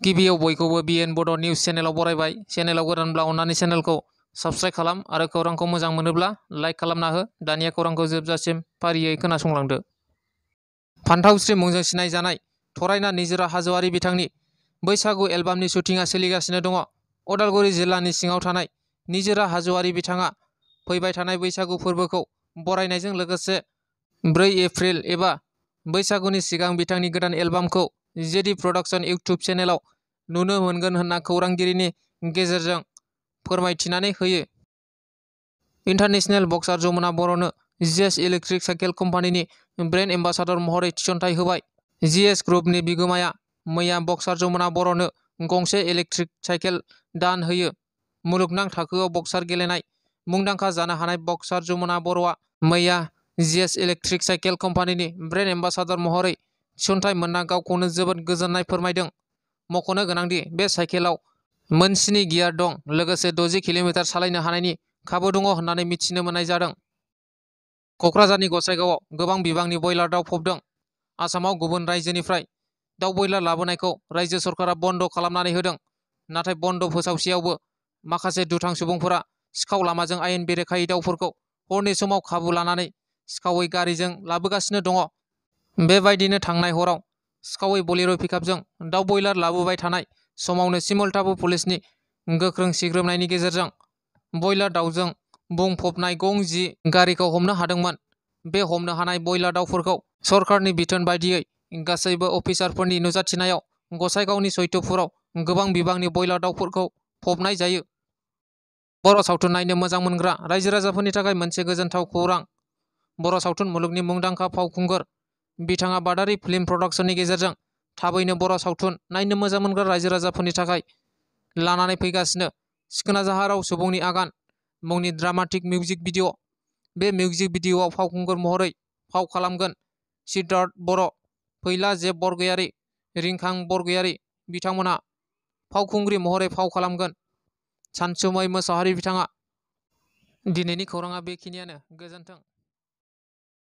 गिबियाव बयखौबो बिएन बड' निउस चेनेलाव बरायबाय। चेनेलाव गोदानब्ला अन्नानै चेनेलखौ साबस्क्राइब खालाम आरो खौरांखौ मोजां मोनोब्ला लाइक खालामना हो। दानिया खौरांखौ जोबजासिम फारियै खोनासंलांदो। फान्थावस्रि मुंजों सिनायजानाय थरायना निजोरा हाज'वारि बिथांनि बैसागु एलबामनि शुटिंआ सोलिगासिनो दङ। अदालगुरि जिल्लानि सिङाव थानाय निजोरा हाज'वारि बिथाङा फैबाय थानाय बैसागु फोरबोखौ बरायनायजों लोगोसे 4 एप्रिल एबा बैसागुनि सिगां बिथांनि गोदान एलबामखौ जेडि प्रडाक्शन इउट्युब चेनेलाव नुनो मोनगोन होनना खौरांगिरिनि गेजेरजों फोरमायथिनानै होयो। इन्टारनेशनेल बक्सार जमुना बर'नो जिएस इलेक्ट्रिक साइकेल कम्पानिनि ब्रेन्ड एम्बासाडर महरै थिसनथाइ होबाय। जिएस ग्रुपनि बिगोमाया मैया बक्सार जमुना बर'नो गंसे इलेक्ट्रिक साइकेल दान होयो। मुलुगनां थाखोआव बक्सार गेलेनाय मुंदांखा जानो हानाय बक्सार जमुना बर'आ मैया जिएस इलेक्ट्रिक साइकेल कम्पानिनि ब्रेन्ड एम्बासाडर महरै थिसनथाइ मोनना गावखौनो जोबोद गोजोननाय फोरमायदों। मख'नो गोनांदि बे साइकेलाव मोन 7 गियार दं, लोगोसे 60 किल'मिटार सालायनो हानायनि खाबु दङ होननानै मिथिनो मोननाय जादों। क'क्राझारनि गसाइगावआव गोबां बिबांनि बयलार दाउ फबदों। आसामाव गुबुन रायजोनिफ्राय दाउ बयलार लाबोनायखौ रायजो सरकारा बन्द' खालामनानै होदों। नाथाय बन्द' फोसावसेयावबो माखासे दुथां सुबुंफोरा सिखाव लामाजों आयेन बेरेखायै दाउफोरखौ हरनि समाव खाबु लानानै सिखावै गारिजों लाबोगासिनो दङ। बेबायदिनो थांनाय हराव सिखावै बलेर' पिकआपजों दाउ बयलार लाबोबाय थानाय समावनो सिमलताबु पुलिसनि गोख्रों सिग्रोमनायनि गेजेरजों बयलार दाउजों बुंफबनाय गं 10 गारिखौ हमनो हादोंमोन। बे हमनो हानाय बयलार दाउफोरखौ सरकारनि बिथोन बायदियै गासैबो अफिसारफोरनि नुजाथिनायाव गसाइगावनि सैत्यपुराव गोबां बिबांनि बयलार दाउफोरखौ फबनाय जायो। बर' सावथुन नायनो मोजां मोनग्रा रायजो राजाफोरनि थाखाय मोनसे गोजोनथाव खौरां। बर' सावथुन मुलुगनि मुंदांखा फावखुंगुर बिथाङा बादारि फिल्म प्रडाक्शननि गेजेरजों थाबैनो बर' सावथुन नायनो मोजां मोनग्रा रायजो राजाफोरनि थाखाय लानानै फैगासिनो सिखोना जाहाराव सुबुंनि आगान मुंनि ड्रामाटिक मिउजिक भिडिअ'। बे मिउजिक भिडिअ'आव फावखुंगुर महरै फाव खालामगोन सिद्धार्थ बर', फैला जेब बरगयारी, रिंखां बरगयारी। बिथांमोनहा फावखुंग्रि महरै फाव खालामगोन सानसुमै मोसाहारि बिथाङा। दिनैनि खौराङा बेखिनियानो। गोजोन्थों।